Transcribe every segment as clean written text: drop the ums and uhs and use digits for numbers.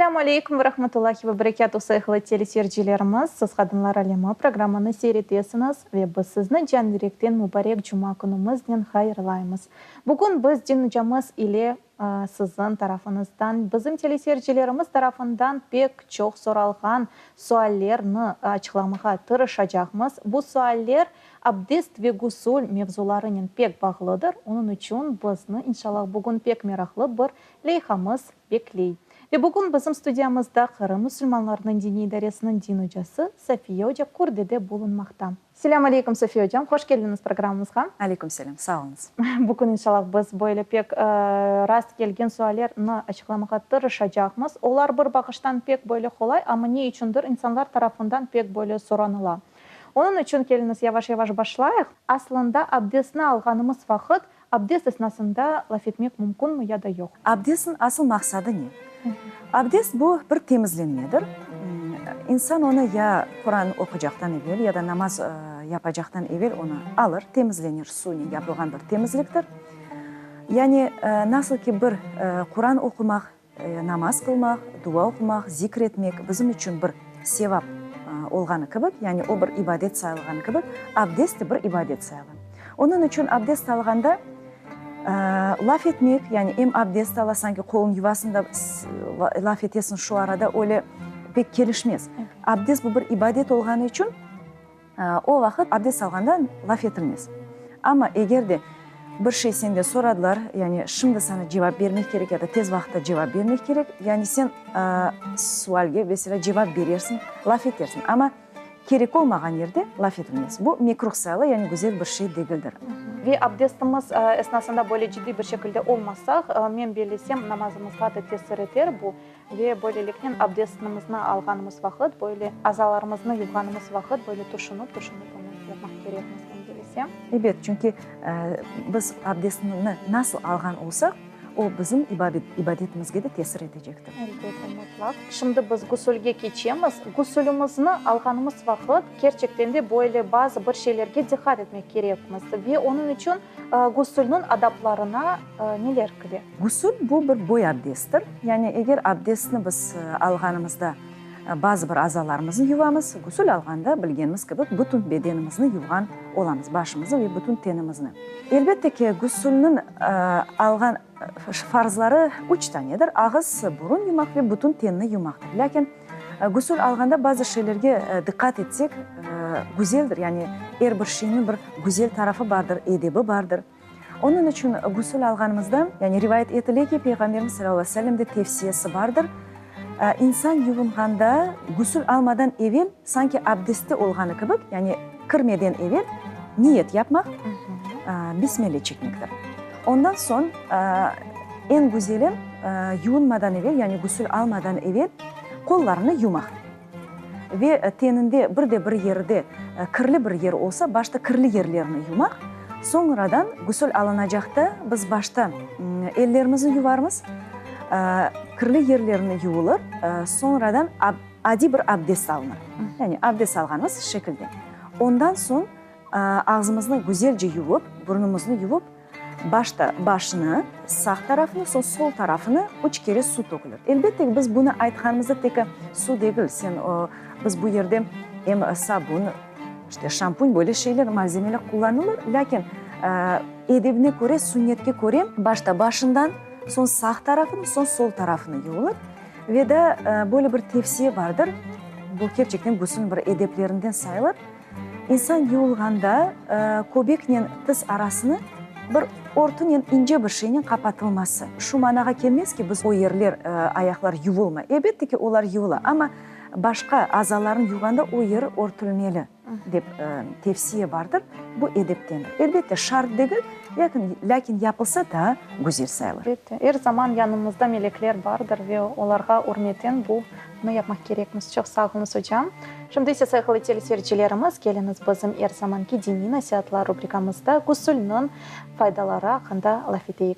Selâmü aleyküm ve rahmetullahi ve berekâtuh, sayğılı teleseyircilerimiz! Siz Qadınlar alemi programmanı seyir etesiñiz ve biz sizni can yürekten mubarek cuma künümiznen hayırlaymız. Bugün biz din ocamız ile siziñ tarafıñızdan, bizim teleseyircilerimiz tarafından pek çoq soralğan suallerni açıqlamağa tırışacaqmız. Bu sualler abdest ve gusül mevzularınen pek bağlıdır. Onıñ içün bizni, inşallah, bugün pek meraqlı bir leyhamız bekley. Ve bugün bizim studiyamızda Qırım musulmanlarınıñ diniy idaresiniñ din ocası Safiye oca Kurdede bulunmaqta. Selâm aleyküm, Safiye ocam, hoş keldiñiz programmamızğa. Aleyküm selâm, sağ oluñız. Bugün, inşallah, biz böyle pek rast kelgen suallerni açıqlamağa tırışacaqmız. Olar bir baqıştan pek böyle qolay, amma ne içündir insanlar tarafından pek böyle soranıla. Onıñ içün keliñiz yavaş-yavaş başlayıq. Aslında abdestni alğanımız vaqıt Abdest esnasında laf etmek mümkünmi ya da yoq? Abdestniñ asıl maqsadı ne? Abdest bu bir temizlenmedir. İnsan onı ya Quran oqucaqtan evel, ya da namaz yapacaqtan evel onı alır, temizlenir, suvnen yapılğan bir temizliktir. Yani nasıl ki bir Quran oqumaq, namaz qılmaq, dua oqumaq, zikr etmek bizim içün bir sevap olğanı kibi, yani o bir ibadet sayılğanı kibi, abdest de bir ibadet sayıla. Onıñ içün abdest alğanda laf etmek, yani em abdest ala, sanki qolun yuvasıñ da laf etesiñ şu arada, öyle pek kelişmez. Abdest bu bir ibadet olğanı içün, O vaqıt abdest alğanda laf etilmez. Amma eger de bir şey senden soradılar, yani şimdi sana cevap bermek kerek ya da tez vaqıtta cevap bermek kerek, yani sen sualge, meselâ, cevap berersiñ, laf etersiñ. Amma kerek olmağan yerde laf etilmez. Bu mekruh sayıla, yani güzel bir şey degildir. Ve abdestimiz esnasında böyle ciddiy bir şekilde olmasaq, men bellesem, namazımızğa da tesir eter bu. Ve böyleliknen abdestimizni alğanımız vaqıt, böyle azalarımıznı yuvğanımız vaqıt, böyle tüşünip, tüşünip onı yapmaq kerekmiz, men bellesem. Ebet, çünki biz abdestni nasıl alğan olsaq, o bizim ibadetimizge de tesir etecektir. Elbette, mutlaq. Şimdi biz gusülge keçemiz. Gusülimizni alğanımız vaqıt, kerçekten de böyle bazı bir şeylerge diqqat etmek kerekmiz. Ve onıñ içün gusülniñ adaplarına neler kire? Gusül, bu bir boy abdesttir. Yani eger abdestni biz alğanımızda bazı bir azalarımıznı yuvamız, gusül alğanda, bilgenimiz kibi, bütün bedenimizni yuvğan olamız, başımızı ve bütün tenimizni. Elbette ki, gusülniñ alğan farzları üç tanedir, ağız, burun yumaq ve bütün tenni yumaqtır. Lâkin gusül alğanda bazı şeylerge diqqat etsek, güzeldir, yani er bir şeyniñ bir güzel tarafı bardır, edebi bardır. Onıñ içün gusül alğanımızda, yani rivayet etile ki, Peyğamberimiz salâllahu aleyhi ve sellem de tevsiyesi bardır, insan yuvunğanda, gusül almadan evel, sanki abdestte olğanı kibi, yani kirmeden evel niyet yapmaq, besmele çekmektir. Ondan soñ, eñ güzeli, yuvunmadan evel, yani gusül almadan evel qollarını yumaq. Ve teninde bir de bir yerde kirli bir yer olsa, başta kirli yerlerini yumaq, soñradan gusül alınacaqta biz başta ellerimizni yuvarmız, kirli yerlerini yuvulır, soñradan adiy bir abdest alınır, yani abdest alğanımız şekilde. Ondan soñ ağzımıznı güzelce yuvıp, burnumıznı yuvıp, Başta başını, sağ tarafını, soñ sol tarafını üç kere suv tökülir. Elbette ki, biz bunı aytqanımızda tek suv degil, sen, biz bu yerde em sabun, işte, şampun, böyle şeyler, malzemeler qullanılır, lâkin edebine köre, sünnetke köre, başta başından, soñ sağ tarafını, soñ sol tarafını yuvulır. Ve de böyle bir tevsiye bardır, bu kerçekten gusülniñ bir edeplerinden sayılır, İnsan yuvulğanda köbeknen tiz arasını bir örtünen, ince bir şeynen qapatılması. Şu manağa kelmez ki, biz o yerler, ayaqlar yuvulmay. Elbette ki, olar yuvula, amma başqa azalarnı yuvğanda o yer örtülmeli, dep tevsiye bardır. Bu edeptendir. Elbette, şart degil, lâkin yapılsa daa güzel sayılır. Elbette, er zaman yanımızda melekler bardır ve olarğa ürmeten bu Bunı yapmaq kerekmiz. Çoq sağ oluñız, ocam. Şimdi ise, sayğılı teleseyircilerimiz, keliñiz bizim er zamanki diniy nasiatlar rubrikamızda gusülniñ faydaları aqqında laf eteyik.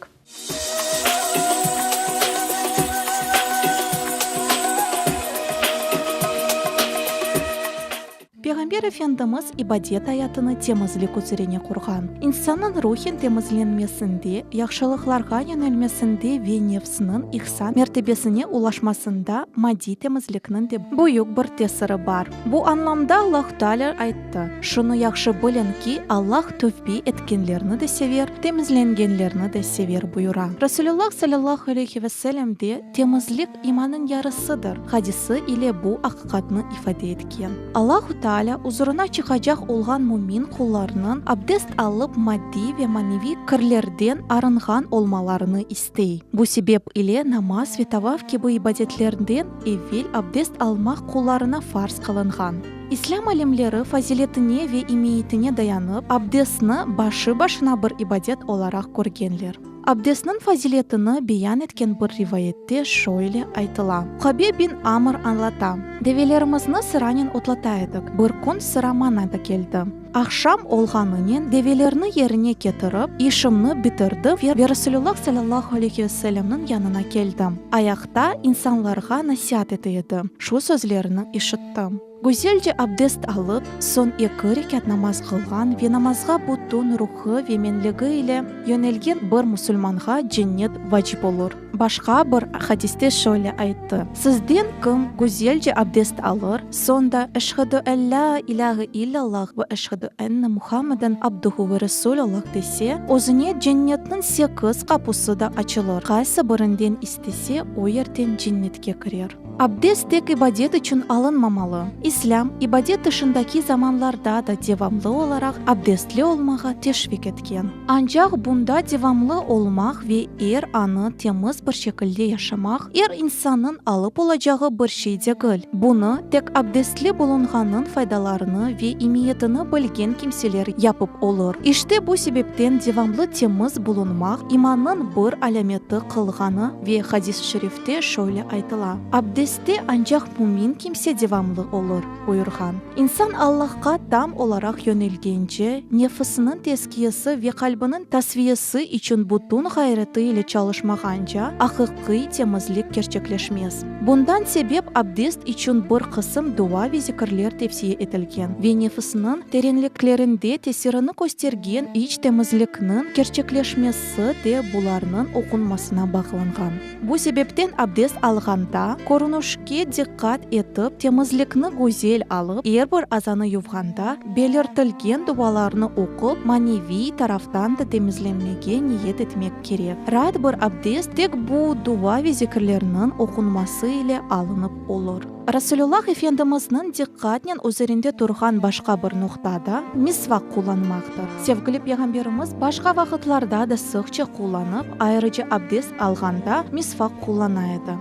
Peyğamber. Peyğamber Efendimiz ibadet ayatını temizlik üzerine qurğan. İnsannıñ ruhen temizlenmesinde, yahşılıqlarğa yönelmesinde ve nefsiniñ ihsan mertebesine ulaşmasında maddiy temizlikniñ de büyük bir tesiri bar. Bu añlamda Allahu Teala ayttı, Şunı yahşı biliñ ki, Allah tövbe etkenlerni de sever, temizlengenlerni de sever buyura. Resulullah salâllahu aleyhi ve sellem de, Temizlik imanıñ yarısıdır hadisi ile bu aqiqatnı ifade etken. Allahu Teala uzurına çıqacaq olğan mümin qullarınıñ abdest alıp maddiy ve maneviy kirlerden arınğan olmalarını istey. Bu sebep ile namaz ve tavaf kibi ibadetlerden evel abdest almaq qullarına farz qılınğan. İslâm alimleri faziletine ve emiyetine dayanıp, abdestni başı-başına bir ibadet olaraq körgenler. Abdestniñ faziletini beyan etken bir rivayette şöyle aytıla, Uqabe bin Amr añlata, Develerimizni sıranen otlata edik. Bir kün sıra maña da keldi. Aqşam olğanınen develerni yerine ketirip, işimni bitirdim ve Resulullah salâllahu aleyhi ve sellemniñ yanına keldim. Ayaqta insanlarğa nasiat ete edi. Şu sözlerini işittim. Güzelce abdest alıp, soñ eki rekât namaz qılğan ve namazğa bütün ruhı ve menligi ile yönelgen bir musulmanğa cennet vacip olur. Başqa bir hadiste şöyle ayttı, Sizden kim güzelce abdest alır, soñ da Eşhedü en lâ ilâhe illâllah ve eşhedü enne Muhammeden abduhu ve resulullah dese, özüne cennetniñ sekiz qapusı da açılır, qaysı birinden istese, o yerden cennetke kirer. Abdest tek ibadet içün alınmamalı. İslâm, ibadet tışındaki zamanlarda da devamlı olaraq abdestli olmağa teşvik etken. Ancaq bunda devamlı olmaq ve er anı temiz bir şekilde yaşamaq er insannıñ alıp olacağı bir şey degil. Bunı tek abdestli bulunğannıñ faydalarını ve emiyetini bilgen kimseler yapıp olur. İşte bu sebepten devamlı temiz bulunmaq imannıñ bir alâmeti qılğanı ve hadis-i şerifte şöyle aytıla, Abdestte ancaq mümin kimse devamlı olur, buyurğan. İnsan Allahqa tam olaraq yönelgence, nefisiniñ tezkiyesi ve qalbiniñ tasfiyesi içün bütün ğayreti ile çalışmağanca, aqiqiy temizlik kerçekleşmez. Bundan sebep abdest içün bir qısım dua ve zikirler tevsiye etilgen ve nefisniñ terenliklerinde tesirini köstergen iç temizlikniñ kerçekleşmesi de bularnıñ oqunmasına bağlanğan. Bu sebepten abdest alğanda, körünüşke diqqat etip, temizlikni güzel alıp, er bir azanı yuvğanda, belirtilgen dualarnı oqup, maneviy taraftan da temizlenmege niyet etmek kerek. Raat bir abdest tek bu dua ve zikirlerniñ oqunması ile alınıp olur. Rasulullah Efendimizniñ diqqatnen üzerinde turğan başqa bir noqta da misvak qullanmaqtır. Sevgili Peyğamberimiz başqa vaqıtlarda da sıqça qullanıp, ayrıca abdest alğanda misvak qullana edi.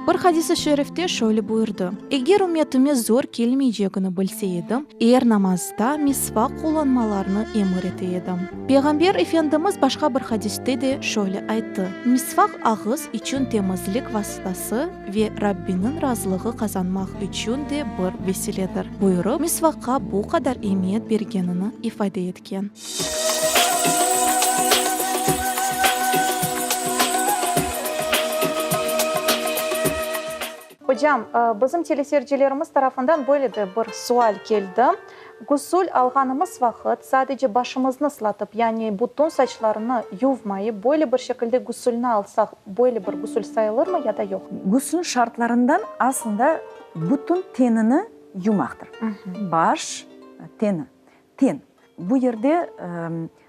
Bir hadis-i şerifte şöyle buyurdı, Eger ümmetime zor kelmeycegini bilse edim, er namazda misvak qullanmalarını emir ete edim. Peyğamber Efendimiz başqa bir hadiste de şöyle ayttı, Misvak ağız içün temizlik vasıtası ve Rabbiniñ razılığı qazanmaq içün de bir vesiledir, buyurıp, misvakqa bu qadar emiyet bergenini ifade etken. Ocam, bizim teleseyircilerimiz tarafından böyle de bir sual keldi. Gusül alğanımız vaqıt sadece başımıznı ıslatıp, yani bütün saçlarını yuvmayıp, böyle bir şekilde gusülni alsaq, böyle bir gusül sayılırmı ya da yoq? Gusülniñ şartlarından aslında bütün tenini yumaqtır. Baş, teni, ten. Bu yerde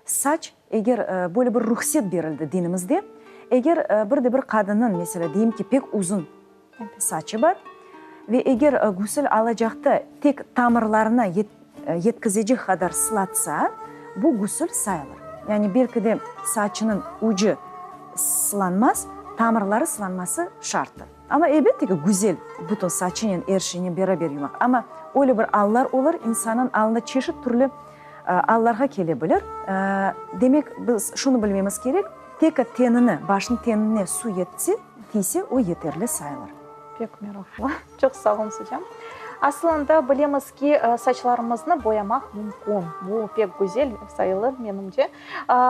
saç, eger böyle bir ruhset berildi dinimizde, eger bir de bir qadınnıñ, meselâ, deyim ki, pek uzun saçı bar ve eger gusül alacaqta tek tamırlarına yetkizecek qadar sılatsa, bu gusül sayılır. Yani belki de saçınıñ ucu sılanmaz, tamırları sılanması şarttır. Amma elbette ki, güzel bütün saçınen, er şeynen beraber yumaq. Amma öyle bir allar olur, insannıñ alında çeşit türlü allarğa kele bilir. Demek, biz şunı bilmemiz kerek, tek tenini, başnıñ tenine su yetse, tiyse, o yeterli sayılır. Pek meraqlı. Çoq sağ oluñız, ocam. Asılında bilemiz ki, saçlarımıznı boyamaq mümkün. Bu pek güzel sayılır, menimce.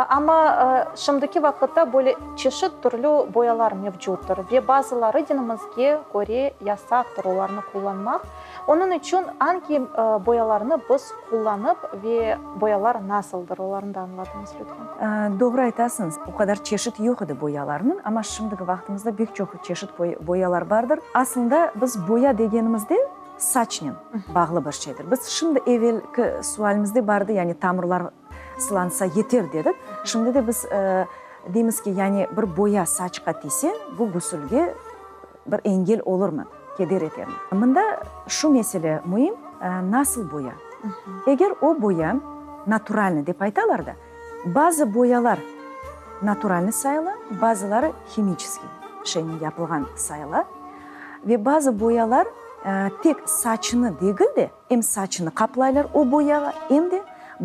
Amma şimdiki vaqıtta böyle çeşit türlü boyalar mevcuttır ve bazıları dinimizge köre yasaqtır olarnı qullanmaq. Onıñ içün angi boyalarnı biz qullanıp ve boyalar nasıldır, olarnı da añlatıñız lütfen. Doğru aytasıñız, o qadar çeşit yoq edi boyalarnıñ, amma şimdiki vaqtımızda pek çoq çeşit boyalar bardır. Aslında biz boya degenimizde saçnen bağlı bir şeydir. Biz şimdi evelki sualimizde bardı, yani tamırlar sılansa yeter dedik. Şimdi de biz deymiz ki, yani bir boya saçqa tiyse, bu gusülge bir engel olurmı, keder etermi? Mında şu mesele müim, nasıl boya? Eger o boya naturalnıy dep aytalar da, bazı boyalar naturalnıy sayıla, bazıları himiçeskiy şeynen yapılğan sayıla. Ve bazı boyalar tek saçnı degil de, Em saçını qaplaylar o boyağa, em de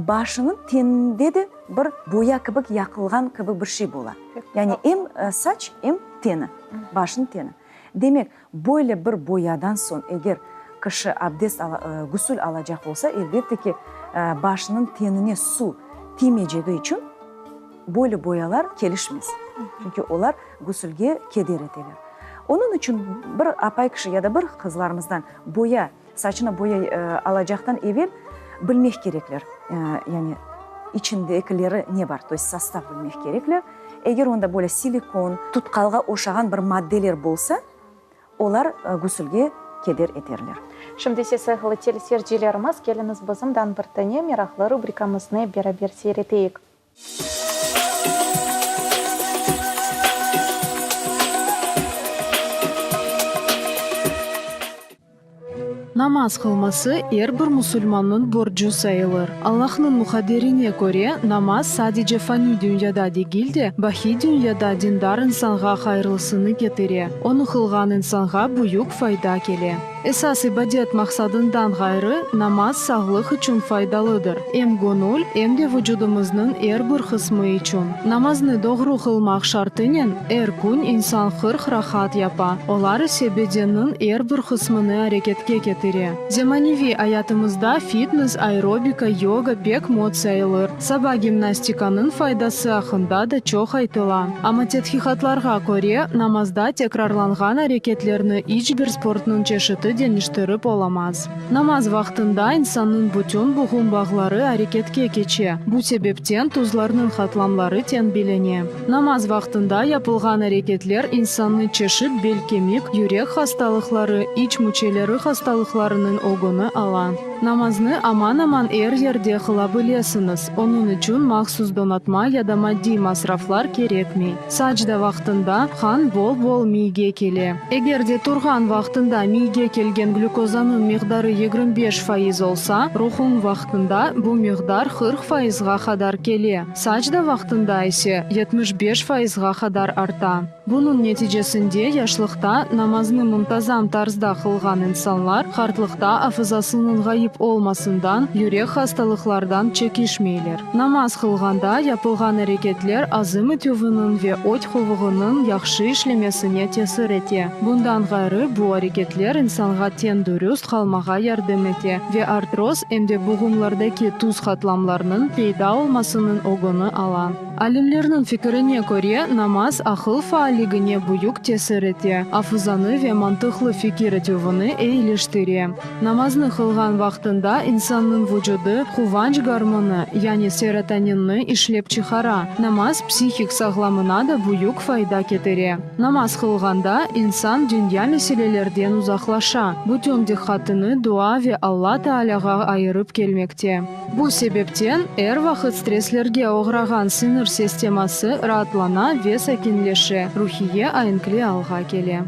başınıñ teninde de bir boya kibik yaqılğan kibi bir şey bola. Yani em saç, em teni, başınıñ teni. Demek, böyle bir boyadan soñ eger kişi abdest ala, gusül alacaq olsa, elbette ki, başınıñ tenine suv tiymecegi içün böyle boyalar kelişmez. Çünki olar gusülge keder eteler. Onıñ içün bir apay kişi ya da bir qızlarımızdan boya Saçına boya alacaqtan evel bilmek kerekler, yani içindekileri ne bar, to est sostav bilmek kerekler. Eger onda böyle silikon, tutqalğa oşağan bir maddeler bolsa, olar gusülge keder eterler. Şimdi ise sayğılı teleseyircilerimiz, keliñiz bizim dan bir tane meraqlı rubrikamıznı beraber seyreteyik. Namaz qılması er bir musulmannıñ borcu sayılır. Allahnıñ muqadderine köre, namaz sadece faniy dünyada degil de, bahiy dünyada dindar insanğa hayırlısını ketire, onı qılğan insanğa büyük fayda kele. Esas ibadet maqsadından ğayrı, namaz sağlıq içün faydalıdır, em göñül, em de vucudımıznıñ er bir qısmı içün. Namaznı doğru qılmaq şartınen, er kün insan 40 rakat yapa, olar ise bedenniñ er bir qısmını areketke ketire. Zemaneviy ayatımızda fitness, aerobika, yoga pek mod sayılır. Saba gimnastikanıñ faydası aqqında da çoq aytıla. Amma tedqiqatlarğa köre, namazda tekrarlanğan areketlerni iç bir sportnıñ çeşiti deñiştirip olamaz. Namaz vaqtında insannıñ bütün buğum bağları areketke keçe, bu sebepten tuzlarnıñ qatlamları tenbilene. Namaz vaqtında yapılğan areketler insannı çeşit bel-kemik, yürek hastalıqları, iç müçeleri hastalıqlarınıñ ögüni ala. Namaznı aman-aman er yerde qıla bilesiñiz, onıñ içün mahsus donatma ya da maddiy masraflar kerekmey. Sacda vaqtında qan bol-bol miyge kele. Eger de turğan vaqtında miyge kelgen glükozanıñ miqdarı 25% olsa, rukuñ vaqtında bu miqdar 40 fayızğa qadar kele, sacda vaqtında ise 75 fayızğa qadar arta. Bunıñ neticesinde yaşlıqta namaznı muntazam tarzda qılğan insanlar qartlıqta afızasınıñ ğayıp olmasından, yürek hastalıqlardan çekişmeyler. Namaz qılğanda yapılğan areketler azım etüviniñ ve öt quvığınıñ yahşı işlemesine tesir ete. Bundan ğayrı, bu areketler insanğa tendürüst qalmağa yardım ete ve artroz em de buğumlardaki tuz qatlamlarnıñ peyda olmasınıñ ögüni ala. Alimlerniñ fikirine köre, namaz aqıl faalligine büyük tesir ete, afızanı ve mantıqlı fikir etüvini eyileştire. Namaznı qılğan vaqtında insannıñ vucudı quvanç gormonı, yani serotoninni işlep çıqara. Namaz psihik sağlamına da büyük fayda ketire. Namaz qılğanda insan dünya meselelerden uzaqlaşa, bütün diqqatını dua ve Alla Taalâğa ayırıp kelmekte. Bu sebepten er vaqıt streslerge oğrağan siñir sisteması raatlana ve sakinleşe, ruhiye aenkli alğa kele.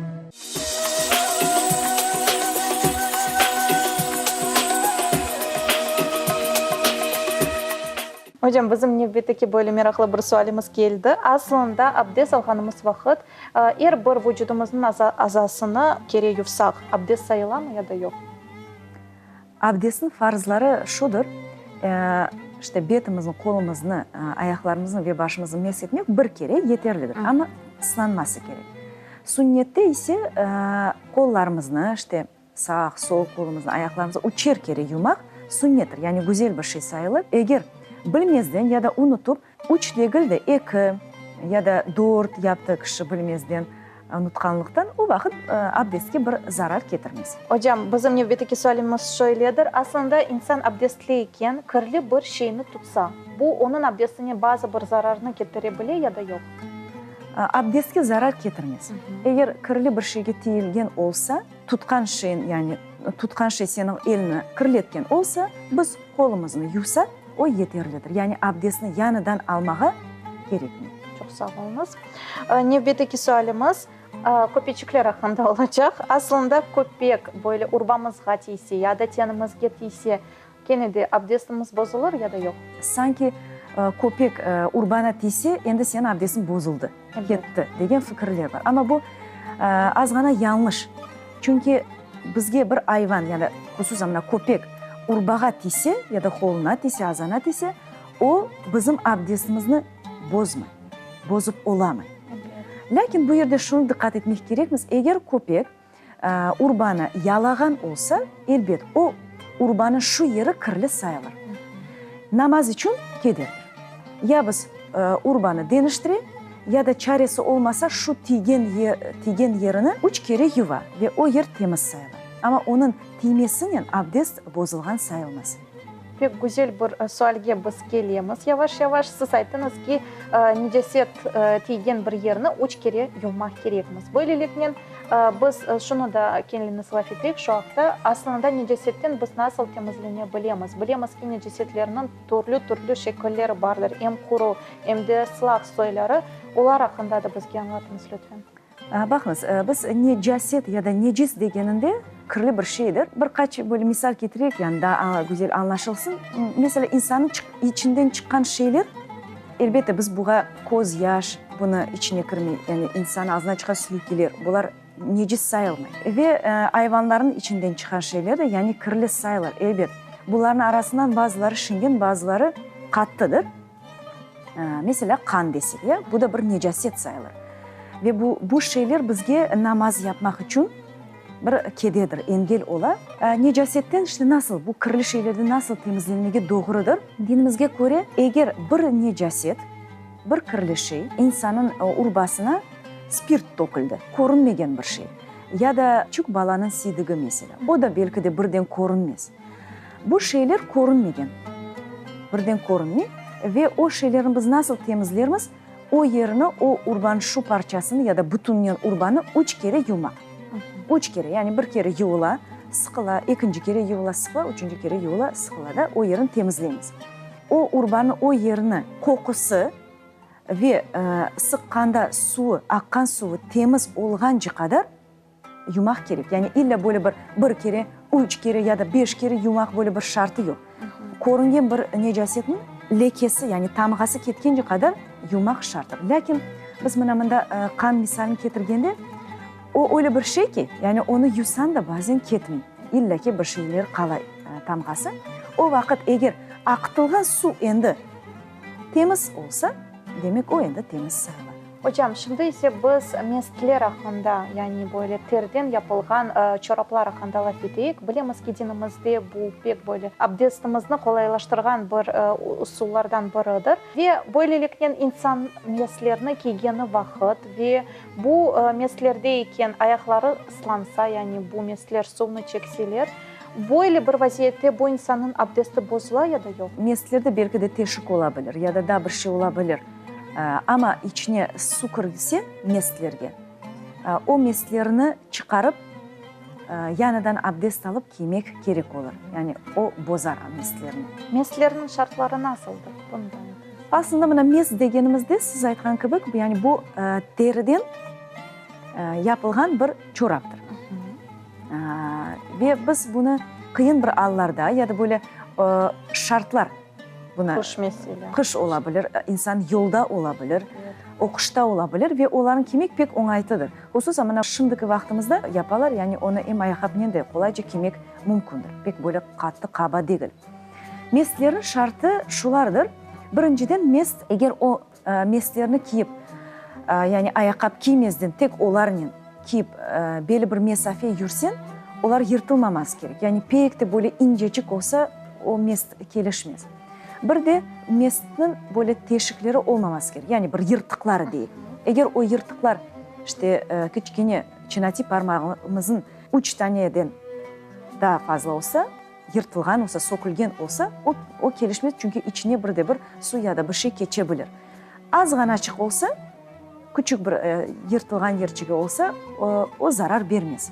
Ocam, bizim nevbetteki böyle meraqlı bir sualimiz keldi. Aslında, abdest alğanımız vaqıt, er bir vucudımıznıñ azasını kere yuvsaq, abdest sayılamı ya da yoq? Abdestniñ farzları şudır, işte, betimizni, qolumıznı, ayaqlarımıznı ve başımıznı mes etmek bir kere yeterlidir, amma ıslanması kerek. Sünnette ise qollarımıznı, işte. Sağ, sol qolumıznı, ayaqlarımıznı üçer kere yuvmaq sünnettir, yani güzel bir şey sayılır. Eger bilmezden ya da unutıp, üç degil de eki ya da dört yaptı kişi bilmezden, unutqanlıqtan, o vaqıt abdestke bir zarar ketirmez. Ocam, bizim nevbetteki sualimiz şöyledir, aslında insan abdestli eken, kirli bir şeyni tutsa, bu onıñ abdestine bazı bir zararnı ketire bile ya da yoq? Abdestke zarar ketirmez. Eger kirli bir şeyge tiyilgen olsa, tutqan şeyin, yani tutqan şey seniñ elini kirletken olsa, biz qolumıznı yuvsaq, o yeterlidir. Yani abdestni yañıdan almağa kerekmey. Çoq sağ oluñız. Nevbetteki sualimiz köpeçikler aqqında olacaq. Aslında köpek böyle urbamızğa tiyse ya da tenimizge tiyse, Kene de abdestimiz bozulır ya da yoq? Sanki köpek urbana tiyse, endi seniñ abdestiñ bozuldı, ketti degen fikirler bar. Amma bu azğana yañlış. Çünki bizge bir ayvan, yani hususan mına köpek urbağa tiyse ya da qoluna tiyse, azana tiyse, o bizim abdestimizni bozmay, bozıp olamay. Lâkin bu yerde şunı diqqat etmek kerekmiz, eger köpek Urbanı yalağan olsa, elbet, o urbanıñ şu yeri kirli sayılır. Namaz içün kederdir. Ya biz urbanı deñiştire, ya da çaresi olmasa, şu tiygen tiygen yerini üç kere yuva ve o yer temiz sayıla. Amma onıñ tiymesinen abdest bozulğan sayılmaz. Pek güzel bir sualge biz kelemiz yavaş-yavaş. Siz ayttıñız ki, necaset tiygen bir yerni üç kere yuvmaq kerekmiz. Böyleliknen, biz şunı da keñliniz laf eteyik şu aqta, aslında necasetten biz nasıl temizlene bilemiz? Bilemiz ki, necasetlerniñ türlü-türlü şekilleri bardır, em quru, em de sılaq soyları. Olar aqqında da bizge añlatıñız, lütfen. Baqıñız, biz necaset ya da necis degeninde kirli bir şeydir. Bir qaç böyle misal ketireyik, yani daa güzel añlaşılsın. Meselâ, insannıñ içinden çıqqan şeyler, elbette, biz buğa köz yaş, bunı içine kirmey, yani insan ağzından çıqqan sülükkiler, bular necis sayılmay. Ve ayvanlarnıñ içinden çıqqan şeyler de, yani kirli sayılır, elbet. Bularnıñ arasından bazıları şingen, bazıları qattıdır. Meselâ, qan desek, ya, bu da bir necaset sayılır. Ve bu, bu şeyler bizge namaz yapmaq içün bir kederdir, engel ola. Necasetten işte nasıl, bu kirli şeylerden nasıl temizlenmege doğrudır? Dinimizge köre, eger bir necaset, bir kirli şey insanıñ urbasına spirt töküldi, körünmegen bir şey, ya da küçük balanıñ siydigi, meselâ, o da belki de birden körünmez. Bu şeyler körünmegen, birden körünmey ve o şeylerni biz nasıl temizlermiz? O yerini, o urbanıñ şu parçasını ya da bütünnen urbanı üç kere yuvmaq. Üç kere, yani bir kere yuvula, sıqıla, ekinci kere yuvula, sıqıla, üçünci kere yuvula, sıqıla da o yerini temizleymiz. O urbanı, o yerini qoqusı ve sıqqanda suvu, aqqan suvu temiz olğance qadar yumaq kerek. Yani illa böyle bir bir kere, üç kere ya da beş kere yumaq böyle bir şartı yoq. Körüngen bir necasetniñ lekesi, yani tamğası ketkence qadar yumaq şarttır. Lâkin biz mına mında qan misalini ketirgende, o öyle bir şey ki, yani onı yuvsañ da bazen ketmey, illa ki bir şeyler qala tamğası. O vaqıt eger aqıtılğan suv endi temiz olsa, demek o endi temiz sayıla. Ocam, şimdi ise biz mestler aqqında, yani böyle terden yapılğan çoraplar aqqında laf eteyik. Bilemiz ki, dinimizde bu pek böyle abdestimizni qolaylaştırğan bir usullardan biridir. Ve böyleliknen insan mestlerni kiygeni vaqıt ve bu mestlerde eken ayaqları ıslansa, yani bu mestler suvnı çekseler, böyle bir vaziyette bu insannıñ abdesti bozula ya da yoq? Mestlerde belki de teşik ola bilir ya da daa bir şey ola bilir. Amma içine su kirse mestlerge, o mestlerni çıqarıp, yañıdan abdest alıp kiymek kerek olur. Yani o bozar mestlerni. Mestlerniñ şartları nasıldır? Bunı da aytıñız. Aslında mına mest degenimizde, siz aytqan kibi, yani bu teriden yapılğan bir çoraptır. Ve biz bunı qıyın bir allarda ya da böyle şartlar Buna Qış meselâ. Qış ola bilir, insan yolda ola bilir, oquşta ola bilir ve olarnı kiymek pek oñaytıdır. Hususan mına şimdiki vaqtımızda yapalar, yani onı em ayaqqapnen de qolayca kiymek mümkündir. Pek böyle qattı, qaba degil. Mestlerniñ şartı şulardır, birinciden, mest, eger o mestlerni kiyip, yani ayaqqap kiymezden tek olarnen kiyip belli bir mesafe yürseñ, Olar yırtılmaması kerek. Yani pek de böyle incecik olsa, o mest kelişmez. Bir de mestniñ böyle teşikleri olmaması kerek, yani bir yırtıqları deyik. Eger o yırtıqlar, işte, kiçkene çinatiy parmağımıznıñ üç taneden daa fazla olsa, yırtılğan olsa, sökülgen olsa, o, o kelişmez, çünki içine bir de bir suv ya da bir şey keçe bilir. Azğanaçıq olsa, küçük bir yırtılğan yerçigi olsa, o zarar bermez.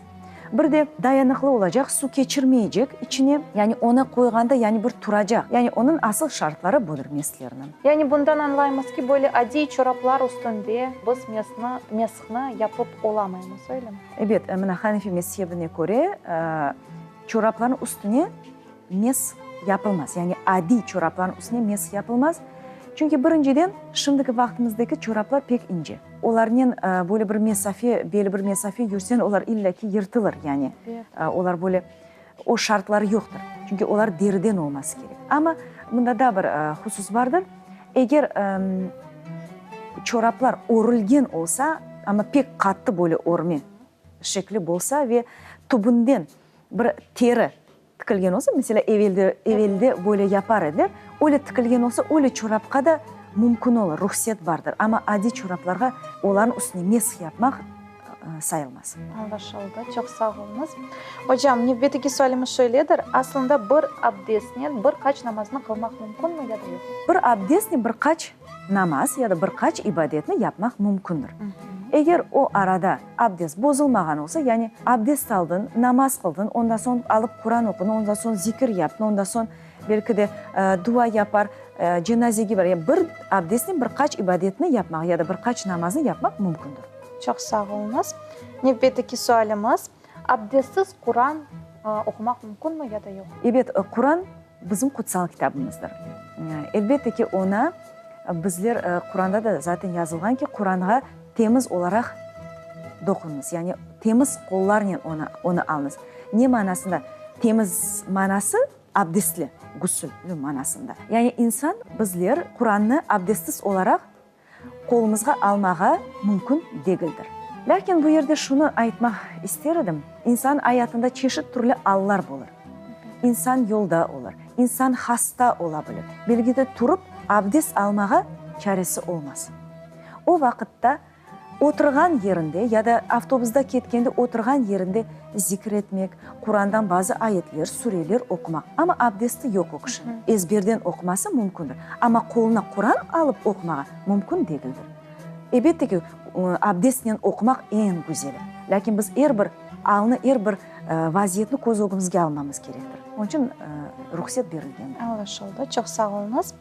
Bir de dayanıqlı olacaq, suv keçirmeycek içine, yani onı qoyğanda, yani bir turacaq. Yani onıñ asıl şartları budır meslerniñ. Yani bundan añlaymız ki, böyle adiy çoraplar üstünde biz mesni, meshni yapıp olamaymız, öylemi? Ebet, mına Hanefi mezhebine köre, çoraplarnıñ üstüne mes yapılmaz, yani adiy çoraplarnıñ üstüne mes yapılmaz. Çünki birinciden, şimdiki vaqtımızdaki çoraplar pek ince. Olarnen böyle bir mesafe, belli bir mesafe yürseñ, olar illa ki yırtılır, yani olar böyle, o şartları yoqtır. Çünki olar deriden olması kerek. Amma mında daa bir husus bardır, eger çoraplar örülgen olsa, amma pek qattı böyle örme şekli bolsa ve tübünden bir teri tikilgen olsa, meselâ, evelde, evelde böyle yapar ediler, öyle tikilgen olsa, öyle çorapqa da mümkün olur, ruhset bardır. Amma adiy çoraplarğa olarnıñ üstüne mesh yapmaq sayılmaz. Añlaşıldı. Çoq sağ oluñız. Ocam, nevbeteki sualimiz şöyledir, aslında bir abdestnen bir qaç namaznı qılmaq mümkünmi ya da yoq? Bir abdestnen bir qaç namaz ya da bir qaç ibadetni yapmaq mümkündir. Eger o arada abdest bozulmağan olsa, yani abdest aldıñ, namaz qıldıñ, ondan soñ alıp Quran oqudıñ, ondan soñ zikir yaptıñ, ondan soñ belki de dua yapar, cenazege bar, yani bir abdestnen bir qaç ibadetni yapmaq ya da bir qaç namaznı yapmaq mümkündir. Çoq sağ oluñız. Nevbetteki sualimiz, abdestsiz Quran oqumaq mümkünmi ya da yoq? Ebet, Quran Bizim qutsal kitabımızdır. Elbette ki, ona bizler, Quranda da zaten yazılğan ki, Quranğa temiz olaraq doquñız, yani temiz qollarnen onı, onı alıñız. Ne manasında? Temiz manası, abdestli, gusüllü manasında. Yani insan, bizler Qurannı abdestsiz olaraq qolumızğa almağa mümkün degildir. Lâkin bu yerde şunı aytmaq ister edim, insan ayatında çeşit türlü allar bolır. İnsan yolda olur, insan hasta ola bilir, belki de turıp abdest almağa çaresi olmaz. O vaqıtta oturğan yerinde ya da avtobusda ketkende oturğan yerinde zikr etmek, Qurandan bazı ayetler, sureler oqumaq, amma abdesti yoq o kişiniñ, ezberden oquması mümkündir, amma qoluna Quran alıp oqumağa mümkün degildir. Elbette ki, abdestnen oqumaq eñ güzeli, lâkin biz er bir alnı, er bir vaziyetni köz ögümizge almamız kerektir. Onıñ içün ruhset berilgendir. Añlaşıldı. Çoq sağ oluñız.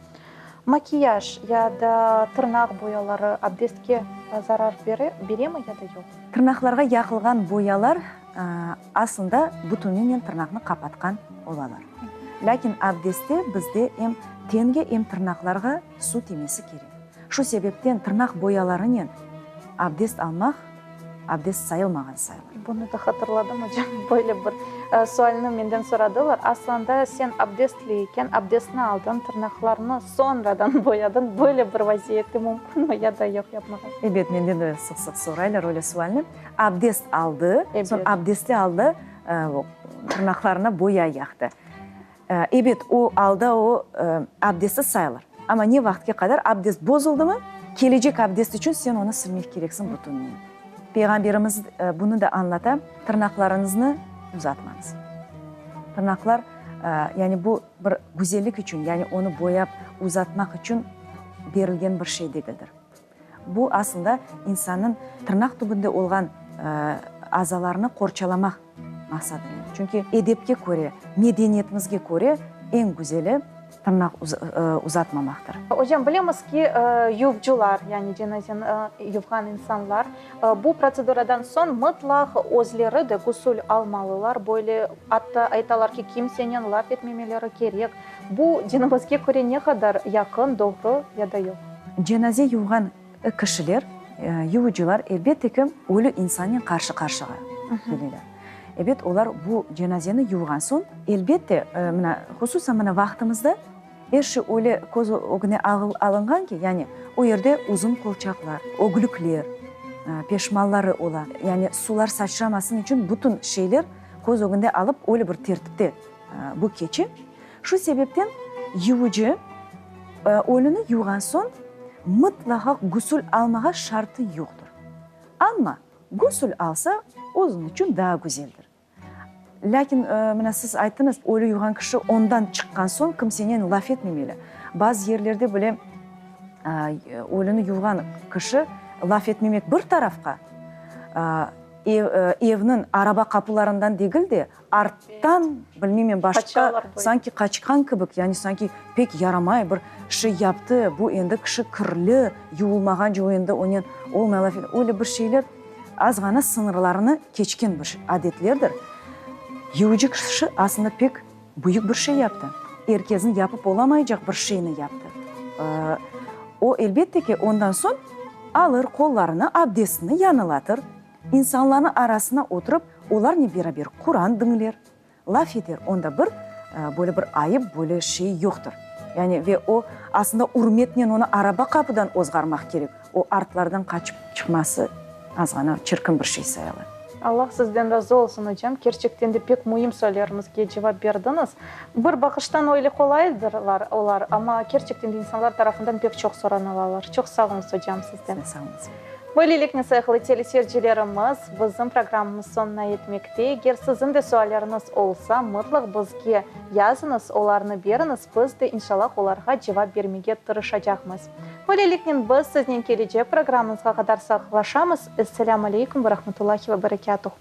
Makiyaj ya da tırnaq boyaları abdestke zarar beremi ya da yoq? Tırnaqlarğa yaqılğan boyalar aslında bütüninen tırnaqnı qapatqan olalar. Lâkin abdestte bizde em tenge, em tırnaqlarğa su tiymesi kerek. Şu sebepten tırnaq boyalarınen abdest almaq abdest sayılmağan sayılır. Bunı da hatırladım, ocam, böyle bir sualni menden soradılar. Aslında sen abdestli eken, abdestni aldıñ, tırnaqlarnı soñradan boyadıñ, böyle bir vaziyette mümkünmi ya da yoq yapmağa? Ebet, menden de sıq-sıq soraylar öyle sualni. Abdest aldı, soñ abdestli alda tırnaqlarına boya yaqtı. Ebet, o alda o, abdestsiz sayılır. Amma ne vaqıtke qadar abdest bozuldımı, kelecek abdest içün sen onı silmek kereksiñ bütününen. Peyğamberimiz bunı da añlata, Tırnaqlarıñıznı uzatmañız. Tırnaqlar, yani bu bir güzellik içün, yani onı boyap uzatmaq içün berilgen bir şey degildir. Bu aslında insannıñ tırnaq tübünde olğan azalarını qorçalamaq maqsadınen. Çünki edepke köre, medeniyetimizge köre eñ güzeli tırnaq uzatmamaqtır. Ocam, bilemiz ki, yuvcular, yani cenazeni yuvğan insanlar, bu protseduradan soñ mıtlaq özleri de gusül almalılar, böyle atta aytalar ki, kimsenen laf etmemeleri kerek. Bu dinimizge köre ne qadar yaqın, doğru ya da yoq? Cenaze yuvğan kişiler, yuvucılar, elbette ki, ölü insannen qarşı-qarşığa keleler. Ebet, olar bu cenazeni yuvğan soñ, elbette, mına, hususan mına vaqtımızda er şey öyle köz ögüne alınğan ki, yani o yerde uzun qolçaqlar, öglükler, peşmalları ola, yani sular saçramasın içün bütün şeyler. köz ögünde alıp öyle bir tertipte bu keçe. Şu sebepten yuvucı ölüni yuvğan soñ mıtlaqa gusül almağa şartı yoqtır. Amma gusül alsa, özüñ içün daa güzeldir. Lâkin, mına siz ayttıñız, ölü yuvğan kişi ondan çıqqan soñ kimsenen laf etmemeli. Bazı yerlerde bile ölüni yuvğan kişi laf etmemek bir tarafqa, evniñ araba qapularından degil de, arttan, bilmeymen, başqa, sanki qaçqan kibik, yani sanki pek yaramay bir şey yaptı, bu endi kişi kirli, yuvulmağance o endi onen olmay laf, öyle bir şeyler. Az ğana sıñırlarını keçken bir adetlerdir. Yuvucı kişi aslında pek büyük bir şey yaptı. Er kesniñ yapıp olamaycaq bir şeyni yaptı. O, elbette ki, ondan soñ alır qollarını, abdestini yañılatır, insanlarnıñ arasına oturıp, olarnen beraber Quran diñler. Laf eter, onda bir böyle bir ayıp, böyle şey yoqtır. Yani ve o, aslında ürmetnen onı araba qapıdan ozğarmaq kerek, o artlardan qaçıp çıqması azğana çirkin bir şey sayıla. Allah sizden razı olsun, ocam, kerçekten de pek müim suallerimizge cevap berdiñiz. Bir baqıştan öyle qolaydırlar olar, amma kerçekten de insanlar tarafından pek çoq soranılalar. Çoq sağ oluñız, ocam, sizden. Siz de sağ oluñız. Böylelikle, sayğılı teleseyircilerimiz, bizim programmamız soñuna yetmekte. Eger siziñ de sualleriñiz olsa, mıtlaq bizge yazıñız, olarnı beriñiz, biz de, inşallah, olarğa cevap bermege tırışacaqmız. Böyleliknen, biz siznen kelecek programmamızğa qadar sağlıqlaşamız. Esselâmu aleykum ve rahmetullahi ve berekâtuh.